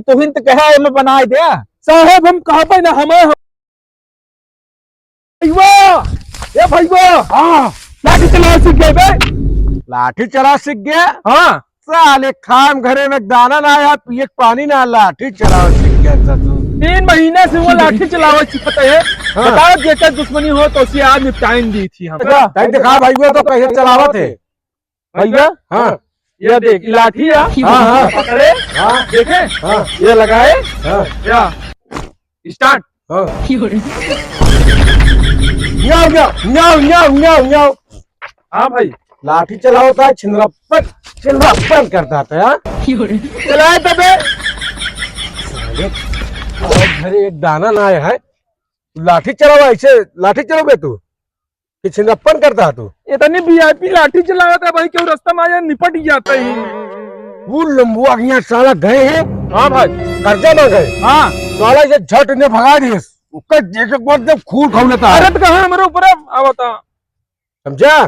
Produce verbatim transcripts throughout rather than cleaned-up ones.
तोहिन त कहा है, मैं बनाए दे। साहेब, हम कहबे ना, हमें हम भइया, ए भइया, हाँ। लाठी चलावे सीख गए बे। लाठी चलावे सीख गया? हाँ। साले, खाम घरे में दाना ना आया, पिए के पानी ना, लाठी चलावे सीख गया था तू। तीन महीने से वो लाठी चलावे सीखत है। हाँ। बताओ, जेकर दुश्मनी हो तो उसे आज निपटाइन दी थी हम। अच्छा, तैं दिखा भाई, वो तो कैसे चलावत है। भइया, हाँ। ये देख, लाठी है। हाँ, हाँ। पकड़े। हाँ। देखे? हाँ। ये लगाए। हाँ। या। Start। हाँ। न्याव, न्याव, न्याव, न्याव, न्याव, न्याव। हाँ भाई। लाठी चलावत है, छिंदरापन, छिंदरापन करता था, हाँ? चलाए तबे। साले, और घरे एक दाना ना आया है, लाठी चलावा, ऐसे लाठी चलावे तू? कि छिंदरापन करता है तू? इतनी VIP लाठी चलावत है भाई, केहू रास्ता में आया, निपट ही जाता है। वो लंबुआ के यहाँ साला गए हैं। हाँ भाई। कर्जा मांगे। हाँ। साला ये झट ने भगा दिए। उसका देख एक बार जब खून खौलता है। अरे तो कहाँ हमारे ऊपर आवता? समझा?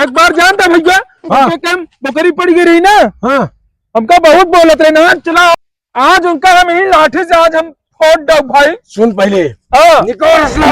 एक बार जानता भइया, हाँ। हमको टाइम बकरी पड़ गई रही ना। हाँ। हमका बहुत बोलत रहे ना, चला आज उनका हम यही लाठी से आज हम फोड़ दो भाई। सुन पहले। हाँ। निकाल असला।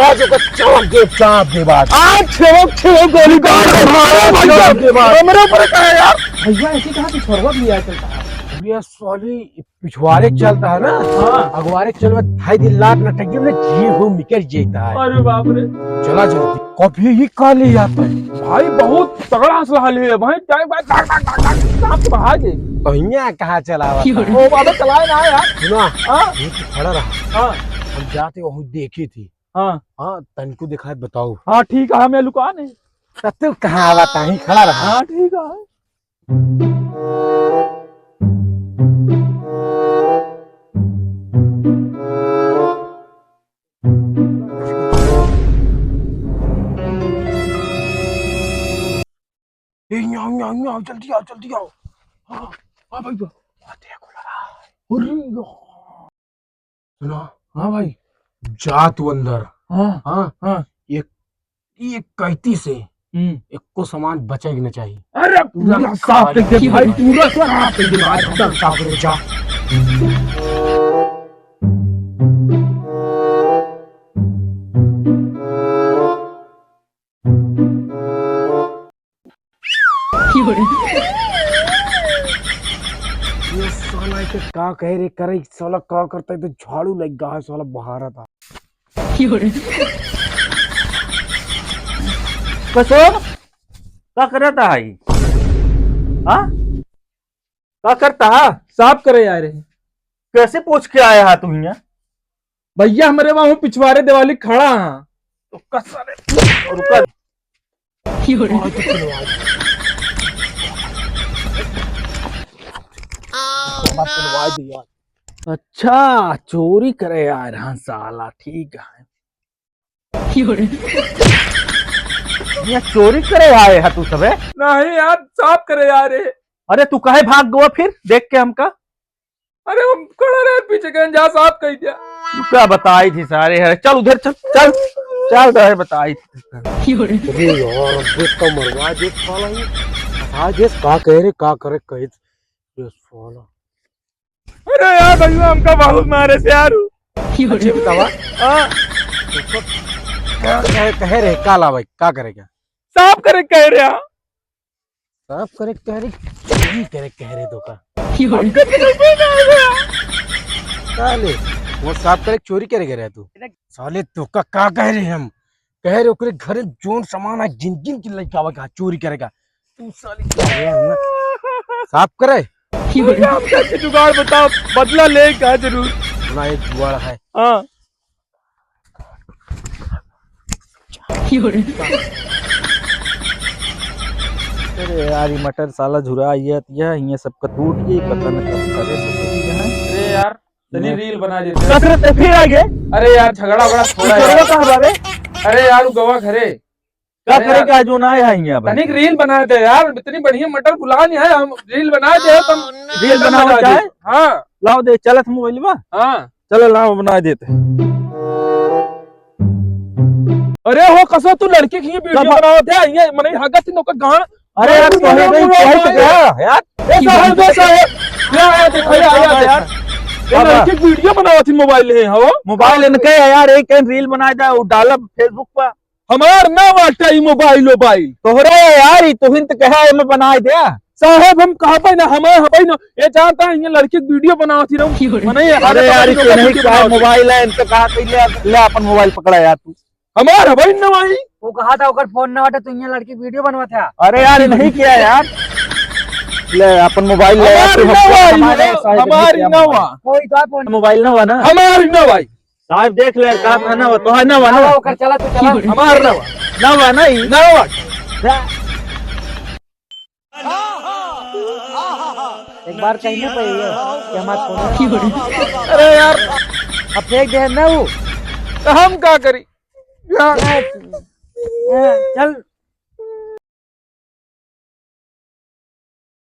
आज ओकर चाप दे, चाप दे बात। आज छेवक, छेवक गोली मार दे, मार दे, चाप दे बात। हमरे ऊपर का है यार? भइया, ऐसे कहाँ से छोड़वा भी आजकल का? अरे साली, पिछवारे चलता है ना, हाँ। अगवारे चलवे, ढाई दिन लात ना टंगे में जी हो निकल जाता है। अरे बाप रे। चला जल्दी। कभी ही काले आता है। भाई बहुत तगड़ा असला है भाई, टाइम बाद टाक, टाक, टाक, टाक, टाक, टाक, भाग गए। तो हियाँ कहाँ चलावा था? ओ बाबा चलाए ना यार। सुना, हाँ। ये तो खड़ा रहा। हाँ। हम जाते वहीं देखी थी। हाँ। हाँ, तनको दिखाए बताओ। हाँ, ठीक है, मैं लुका नहीं। तो तू कहाँ आवा था? ही खड़ा रहा। हाँ, ठीक है। ए, न्याव, न्याव, न्याव, जल्दी आओ, जल्दी आओ। हाँ, हाँ भाई, हाँ, देखो लगा। अरे यार। सुना? हाँ भाई। जा तू अंदर। हाँ, हाँ, हाँ। एक, एक कैती से हम्म। एको सामान बचे के न चाहिए। अरे, पूरा पूरा साफ खाली करके भाई, भाई। पूरा साफ करके भाई। एकदम साफ करे, जा। ये साला के का कहे रे, करे साला का करता है, तो झाड़ू लग गया है साला, बहारा था। कसो, का करता है? हाँ? का करता है? साफ करे आ रहे। कैसे पूछ के आया है तू यहाँ? भैया, हमरे वहाँ पिछवारे दिवाली खड़ा है। तो कस रे, रुका। अच्छा, चोरी करे आए रहा साला, ठीक है। ये चोरी करे आए है तू सबे? नहीं यार, साफ करे आए रहे। अरे, तू काहे भाग गवा फिर देख के हमका? अरे, हम खड़ा रहे पीछे, कहें जा साफ कह दिया। तू का बताई थी सारे, अरे चल उधर चल, चल, चल रहे बताई थी। अरे यार, अब देख तो मरवा दे साला ये। बता दे का कह रहे, का करे कहे ये साला। अरे यार भैया, हमका बहुत मारे से यार। अच्छे बतावा। हाँ। तो का कहे, कहे रहे, का लावे, का करे क्या? साफ करे कह रहे हैं। साफ करे कह रहे, चोरी करे कह रहे तो का? हमका तो समझ में ना आ रहा। साले, वो साफ करे चोरी करे कह रहे तू? साले तो का, का कह रहे हम? कह रहे ओकरे घरे जोन सामान है, जिन जिन के लइका आवे का चोरी करेगा। तू साली क्या है ना? साफ करे? भैया, हम कैसे जुगाड़ बताओ, बदला लेगा जरूर। ना एक जुगाड़ है। हाँ। अरे यार, ये मटर साला झुरा ये, ये, ये सबका टूट गई, पता न कब करे से कुछ है। अरे यार, तनी मैं रील बना देते हैं। कसरत से फिर आ गए। अरे यार, झगड़ा बड़ा थोड़ा झगड़ा यार। कहाँ बाबे? अरे यार, वो गवा घरे। का अरे करे यार। का जो ना आया है यहाँ भाई? तनिक रील बना दे यार, इतनी बढ़िया मटर बुला नहीं है, हम रील बना दे, तुम रील एकदम बनाओ मजा आ जाए? जाए। हाँ। लाओ दे, चलत मोबाइल बा। हाँ। चलो लाओ, बना देते। अरे हो कसो, तू लड़की की वीडियो कब? बनावत है, ये मने हगत नौका गान। अरे यार, अरे, तोहे अरे, नहीं अरे, कहे तो अरे, क्या यार? ए साहब, ए साहब, या, या, देखो, या, ए, अब लड़की के वीडियो बनावत ही मोबाइल है, हो? मोबाइल इनके है यार, एक कहीं रील बनाए दे, वो डालब Facebook पर। हमार ना बाटा ई मोबाइल, मोबाइल। तोहरे है यार, ई तुहिन त कहा है, मैं बनाए दे। साहब, हम कहबे ना, हमार हबे ना। ये जानता है, ये लड़की के वीडियो बनावत ही रहूं। मने ये अरे यार, हमारे इनके नहीं वीडियो क्या बनावत ही। मोबाइल है, इनके कहा कहीं ले, ले अपन मोबाइल पकड़ा यार तू। हमार हबे ना भाई। वो कहा था, ओकर फोन ना हटे, तू यहाँ लड़की वीडियो बनवा था। अरे यार, ये नहीं किया यार। ले, अपन मोबाइल ले, हमार तू ना हमको भाई, हमारे ये साइड में हमार क्या ना मोबाइल? वा। कोई तो फोन मोबाइल ना हुआ ना? हमार ना भाई। साहब, देख ले, का था ना हुआ, तो है ना हुआ ना ना? हुआ, ओकर चला, तू चला। हमार ना हुआ। ना हुआ ना, ई? ना हुआ। एक बार कहीं ना पाइए कि हमार फोन। अरे यार। अब फेंक दे ना वो। तो हम का करी? यार। चल।